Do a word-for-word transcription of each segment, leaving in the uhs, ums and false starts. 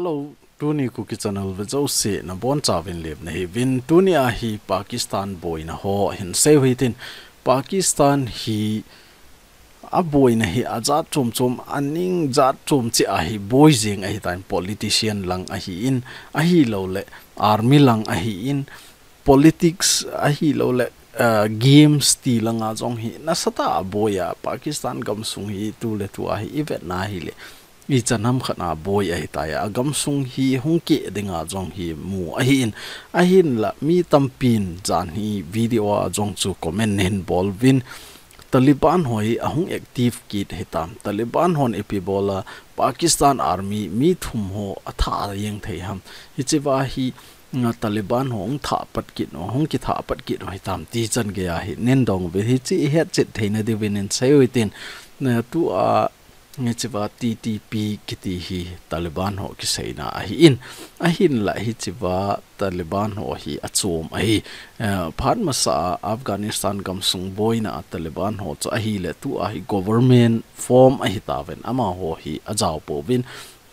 Hello, tuni Kuki Channel vea jouse nabonchauvin lemna hiuvin. Tuni a hi Pakistan boina ho hinsei uhitin. Pakistan hi aboina hi ajat chom chom, aning jat chom cheh a hi boi jing ahitan, politician lang ahin, ahilouleh army lang ahin, politics ahilouleh, uh, games ti langa jong hi nasatah a boi a, Pakistan gamsung hi tuletu a hi ivetna hileh ichan ham khat a boi ahitai, agamsung hi hung keh dinga jong hi mu ahin, ahinla mi tampin jan hi video a jong chu comment nahin bol uvin, Taliban ho hi ahung active kit hitam, Taliban hon ipi bola Pakistan army mi thum ho atha jeng thei ham, hichea hi, nga, Taliban ho hung thah pat kit u, hung kithah pat kit u hitam ti chan geiya hi nahin dong uve, hiche ihet chet theina diuvin hinsei uhitin, na tua Hichea T T P kiti hi Taliban ho kiseina ahin, ahinla hichea Taliban ho hi achom ahi. Eh, phat masa a Afghanistan gamsung boina a Taliban ho chu ahileh tua hi government form ahitauvin, amaho hi ajao pouvin,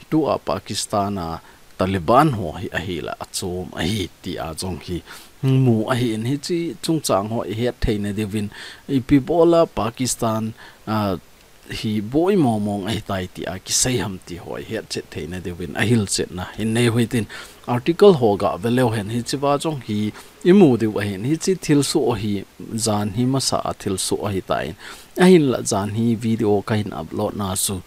tua Pakistan a Taliban ho hi ahileh achom ahi tia jong hi mu ahin, hiche chungchang ho ihet theina diuvin, ipi bola Pakistan, ah, hi boi mong mong ahitai tia kisei ham ti ho ihet chet theina diuvin ahilchetna hinnei uhitin, article ho gave leu hen hichea jong hi imu diu ahin, hiche thilsoh hi jan hi masa a thilsoh ahitan, ahinla jan hi video kahin upload na chu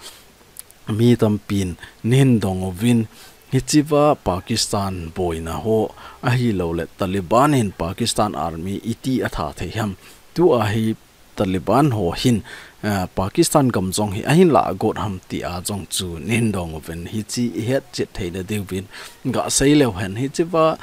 mi tampin nahin dong uvin, hichea Pakistan boina ho ahilouleh Taliban in Pakistan army iti atha thei ham, tua hi Taliban ho hin, eh, Pakistan gam jong hi ahinlah agot ham tia jong chu nahin dong uvin, hiche ihet chet theina diuvin gasei leu hen, hichea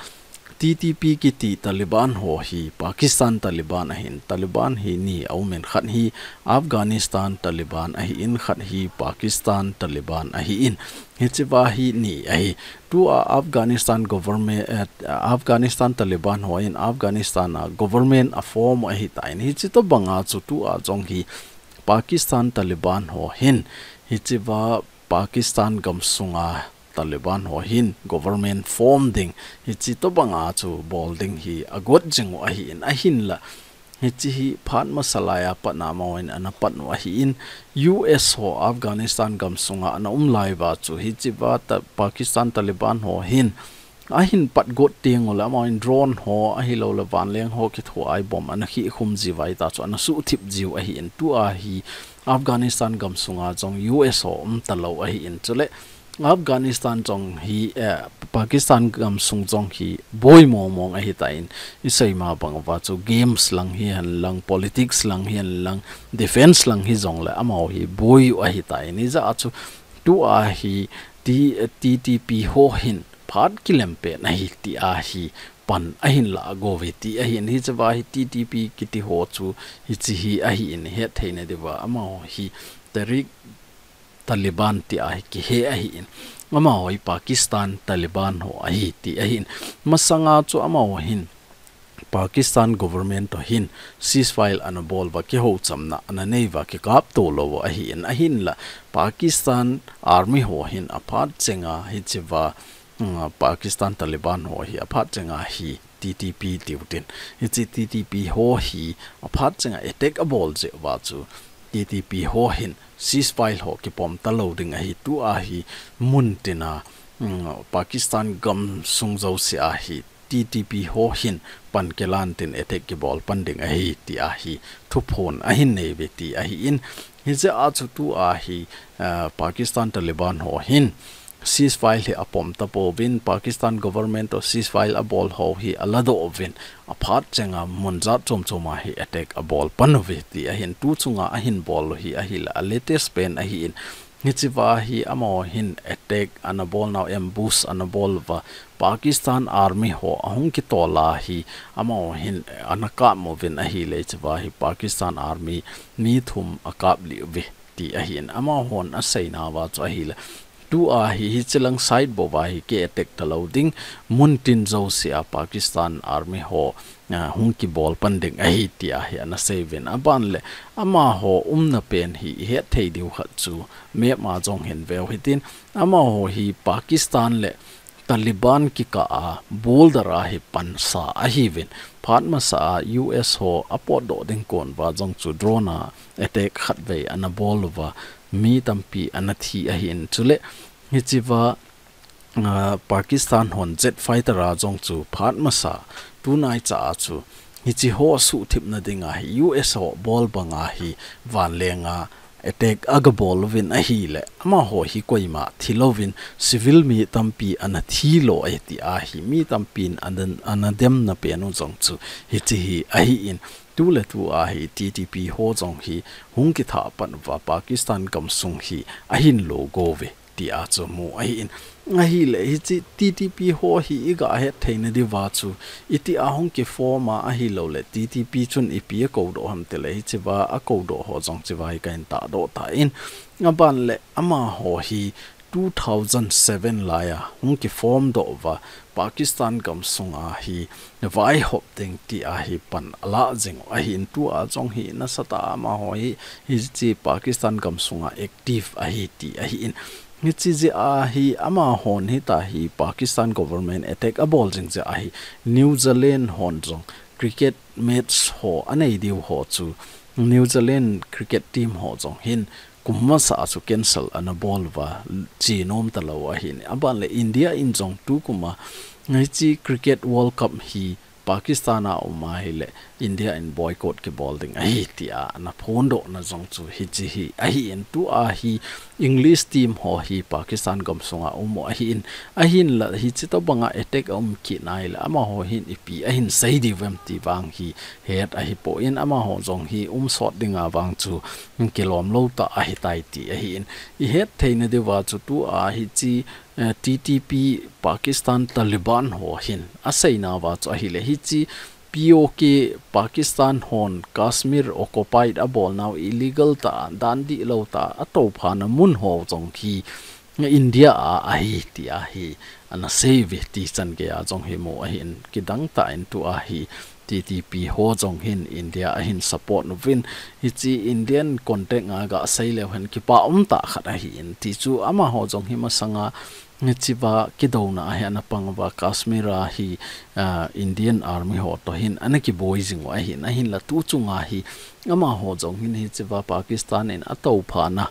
T T P kiti Taliban ho hi Pakistan Taliban ahin, Taliban hi ni aumin, khat hi Afghanistan Taliban ahin, khat hi Pakistan Taliban ahin, hichea hi ni ahi. Tua Afghanistan government, eh, Afghanistan Taliban ho in Afghanistan a government aform ahitan, hiche tobanga chu tua jong hi Pakistan Taliban ho hin hichea Pakistan gamsunga Taliban ho hin government form ding, hiche tobanga chu bol ding hi agot jing u ahin, ahinla hiche hi phat masa laiya pat a amahon ana pan u ahin, U S ho Afghanistan gamsunga ana um lai uva chu hichea ta-, Pakistan Taliban ho hin ahin pat got teng uleh amahon drone ho ahilouleh vanleng ho kithoa bomb ana khikhum jiuva hitia chu ana suhthip jiu ahin, tua hi Afghanistan gamsunga jong U S ho umtalou ahin, chuleh Afghanistan jong hi, eh, Pakistan gamsung jong hi boi mong mong ahitan, isei ma bang uva chu games lang hihen lang, politics lang hihen lang, defense lang hijongleh amaho hi boi u ahitan, hijeh a chu tua hi T-, T T P ho hin phat kilem pen ahi tia hi pan ahinlah agot uve ti ahin, hichea hi T T P kiti ho chu hiche hi ahin, het theina diuva amaho hi Tehrik Taliban tia hi kihe ahin, amaho hi Pakistan Taliban ho ahi ti ahin, masanga chu amaho hin Pakistan government toh hin ceasefire ana bol uva, kihouchamna ana nei uva, kikap tolou u ahin, ahinla Pakistan army ho hin aphat chenga hichea, mm, Pakistan Taliban ho hi aphat chenga hi T T P tiu tin, hiche T T P ho hi aphat chenga attack abol jeh uva chu T T P ho hin ceasefire ho kipom talou ding ahi, tua hi mun tina, mm, Pakistan gamsung jousea hi T T P ho hin pan kilan tin attack kibol pan ding ahi tia hi thuphon ahin nei uve ti ahin, hijeh a chu tua hi, eh, Pakistan Taliban ho hin ceasefire hi apom tapouvin, Pakistan government toh ceasefire abol ho hi aladoh uvin, aphat chenga mun jat chom choma hi attack abol pan uve ti ahin, tu chunga ahin bol u hi ahileh a latest pen ahin, hichea hi amaho hin attack ana bol nau, ambush ana bol uva, Pakistan army ho ahung kitol a hi amaho hin ana kap uvin ahileh, hichea hi Pakistan army mi thum akap lih uve ti ahin, amahon aseina uva chu ahileh Tua hi hichilang side bou va hi ki attack talou ding, muntin jousea Pakistan Army ho, ah, hung kibol pan ding ahi tia hi ana seiyuvin. Aban le amaho umna pen hi ihet thei diu khat chu map a jong hin veu hitin, amaho hi Pakistan le Taliban kikah a border a hi pansa ahiuvin. Phat masa a U S ho apotdoh ding kon uva jong chu drone a attack khatvei ana bol uva, mi tampi ana thi ahin. Chule hichiva, ah, Pakistan hon jet fighter a jong chu phat masa tunai cha a chu hichi ho suhthip na dinga hi U S ho bol banga hi vanlenga attack aga bol uvin ahile, amaho hi koima thi louvin civil mi tampi ana thi lo ahi tia hi mi tampin ana, ana demna pen u jong chu hichi hi ahin. Tuletua hi T T P ho jong hi hung kithah pan uva Pakistan gamsung hi ahin lo go uve tia chu mu ahin. Ahile hichi T T P ho hi iga het theina diuva chu, itia hung kiform a ahilouleh T T P chun ipi akoudoh ham tile hichiva akoudoh ho jong chiva hi kahin tahdoh tan. Aban le amaho hi two thousand seven lai a hung kiform doh uva Pakistan gamsunga hi vaihop ding tia hi pan ala jing u ahin. Tua jong hi nasatah a amaho hi hichi Pakistan gamsunga active ahi ti ahin. Hichi jeh a hi amahon hitia hi Pakistan government attack abol jing jeh a hi New Zealand hon jong cricket match ho anei diu ho chu New Zealand cricket team ho jong hin kum masa a chu cancel ana bol uva, chi nom talou ahin. Aban le India in jong tukum a hichi cricket World Cup hi Pakistan a um ahile India in boycott kibol ding ahi tia ana phondohna jong chu hichi hi ahin. Tua hi English team ho hi Pakistan gamsunga um u ahin. Ahinla hichi tobanga attack aum kit nahile amaho hin ipi ahin sei diu vem ti vang hi het ahipon, amaho jong hi um sot dinga vang chu kilom lou tah ahitai ti ahin. Ihet theina diuva chu tua hichi, eh, T T P Pakistan Taliban ho hin aseina uva chu ahile hichi P O K Pakistan hon Kashmir occupied abolnau illegal tah a, dan dihlou tah a atouphana mun ho jong hi India a ahi tia hi ana seiyuve ti chan geiya jong hi mu ahin. Kidang tah in tua hi T T P ho jong hin India ahin support uvin, hichi Indian context a gasei leu hen kipa um tah khat ahin ti chu amaho jong hi masanga hichiva kidouna a hi ana pang uva Kashmir a hi, ah, Indian Army ho toh hin ana kiboi jing u ahin. Ahinla tu chunga hi amaho jong hin hichiva Pakistan in atouphana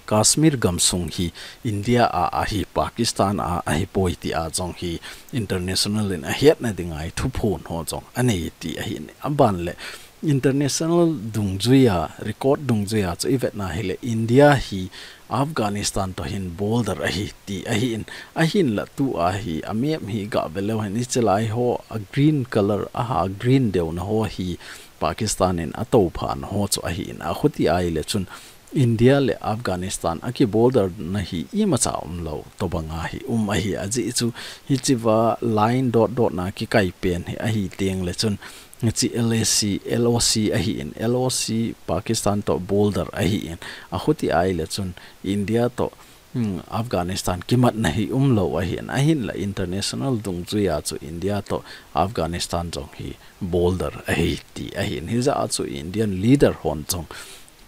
Kashmir gamsung hi India a ahi, Pakistan a ahipoi tia jong hi international in ahetna dinga hi thuphon ho jong anei ti ahin. Aban le international dungjuia, record dungjuia chu ivetna hile India hi Afghanistan toh hin border ahi ti ahin. Ahinla tua hi a map hi gave leu hen hichi lai ho a green color a ha green deuna ho hi Pakistan in atouphana ho chu ahin. Akhuti ahile chun India le Afghanistan a kiborder na hi imacha umlou tobanga hi um ahi, ajeh chu hichiva line dot dot na kikai pen hi ahi tengle chun hichi L A C, L O C ahin, L O C Pakistan toh border ahin. Akhuti ahile chun India toh, hmm, Afghanistan kimatna hi umlou ahin. Ahinla international dungjuia chu India toh Afghanistan jong hi border ahi ti ahin. Hijeh a chu Indian leader hon jong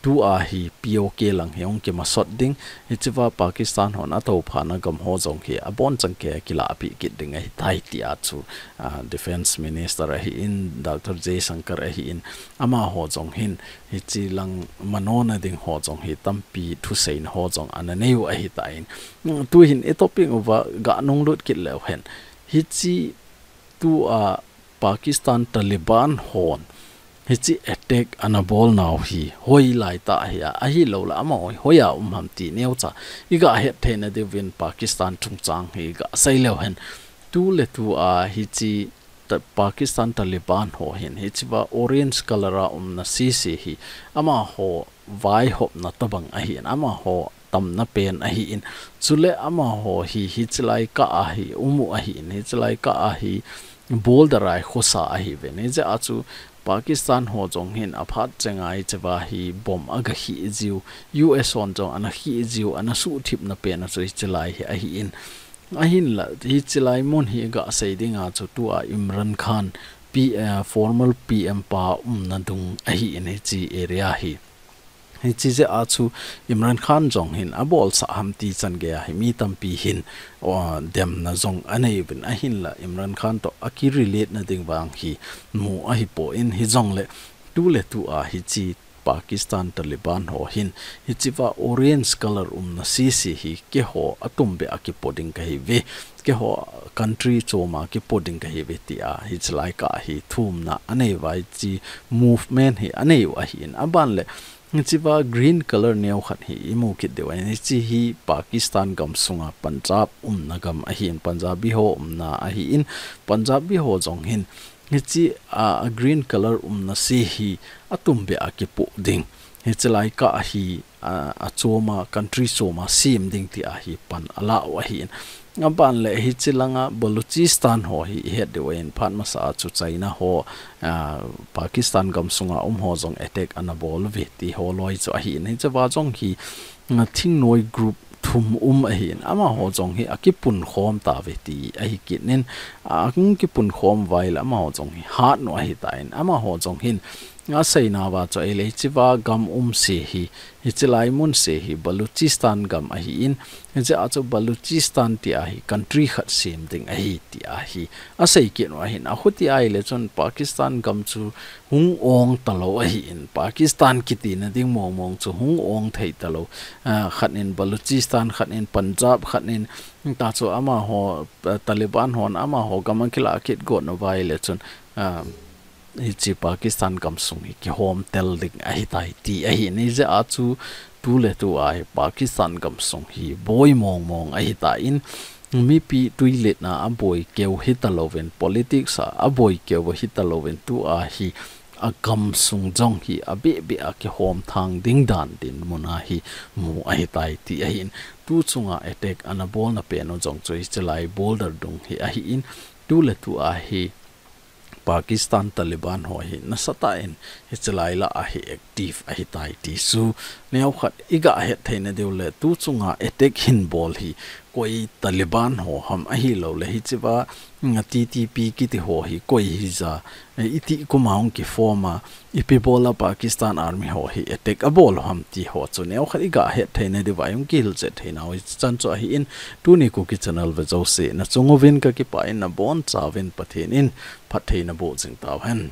tua hi P O K lang hi hung kimasot ding, hichiva Pakistan hon atouphana gam ho jong hi abonchan keiya kilahpeh kit ding ahitai tia chu, ah, Defence Minister ahin, Doctor Jaishankar ahin, amaho jong hin hichilang manona ding ho jong hi tampi thuseina ho jong ana neiu ahitan. Tuhin i topic uva ganunglut kit leu hen, hichi tua Pakistan Taliban hon hichi attack ana bolnau hi hoilai tah ahia, ahilouleh amaho hi hoiya um ham ti neocha iga het theina diuvin Pakistan chungchang hi gasei leu hen. Tuletua hichi ta-, Pakistan Taliban ho hin hichiva orange color a umna sese hi amaho vaihopna tobang ahin, amaho tamna pen ahin. Chule amaho hi hichilai kah a hi umu ahin, hichilai kah a hi border a hi khosa ahiuvin. Hijeh a chu Pakistan ho jong hin aphat chenga hichea hi bomb aga khi jiu, U S hon jong ana khi jiu, ana suhthip na pen a chu hiche lai hi ahi in. Ahinla, hiche lai mun hi gasei dinga chu tua Imran Khan, P-, eh, former P M pa umna dung ahi in hiche area hi. Hiche jeh a chu Imran Khan jong hin abolsah ham ti chan geiya hi mi tampi hin, uh, demna jong anei uvin ahinla Imran Khan to aki relate na ding vang hi mu ahipon hijongle tuletu a hiche Pakistan Taliban ho hin hichea orange color umna sese hi keiho atumbeh a kipo ding kahi uve. Keiho country chom a kipo ding kahi uve tia hiche lai kah hi thumna anei uva hiche movement hi anei u ahi in aban le hichea green color neo khat hi imu kit diu ahin hiche hi Pakistan gam sunga Punjab umna gam ahi in Punjabi ho umna ahi in Punjabi ho jong hin hiche a, a green color umna se hi atumbeh a kipo ding. Hiche lai kah hi, a, achom a, country chom a sem ding tia hi pan ala u ahi in. Aban le hiche langa Baluchistan ho hi ihet diu ahin phat masa a chu China ho, a, Pakistan gam sunga um ho jong attack ana bol uve ti ho loi chu ahi in. Hichea jong hi, a, thingnoi group thum um ahi in amaho jong hi akipun khom tauve ti ahi kit in, a, akipun khom uva ahile amaho jong hi hat nu ahi tan amaho jong hin asei nauva chu ahile hichea gam um se hi, hiche lai mun se hi Baluchistan gam ahi in, hichea chu Baluchistan tia hi country khat sem ding ahi tia hi asei kit u ahi in, ahuti ahile chun Pakistan gam chu hung ong talou ahi in, Pakistan kiti na ding mong mong chu hung ong thei talou. A, khat in Baluchistan, khat in Punjab, khat in ta chu amaho, a, Taliban hon amaho gam a kila kit got uva ahile chun, a, hiche Pakistan gam sung hi kihom tel ding ahi tai ti ahi in hijeh a chu tuletu a hi Pakistan gam sung hi boi mong mong ahi tan, mipi tuilet na aboi keu hi talouvin, politics a aboi keu hi talouvin, tua hi agam sung jong hi abeh beh a kihom thang ding dan dinmun a hi mu ahi tai ti ahi in, tu chunga attack ana bolna pen u jong chu hiche lai border dung hi ahi in, tuletu a hi Pakistan Taliban ho hi nasatah in hiche lai lah a hi active ahi tai ti chu neokhat iga het thei na diu le tu chunga attack hin bol hi koi Taliban ho ham ahilou le hichea, nga T T P kiti ho hi koi hija, eh, iti kum a hung kiform a, ipi bol a Pakistan Army ho hi attack abol u ham ti ho chu neokhat iga het thei na diuva ihung kihil chet thei nau hichan chu ahi in, tuni Kuki Channel ve jouse nachung uvin kakipah in nabonchauvin Pathen in phatthei naboh jing tauhen.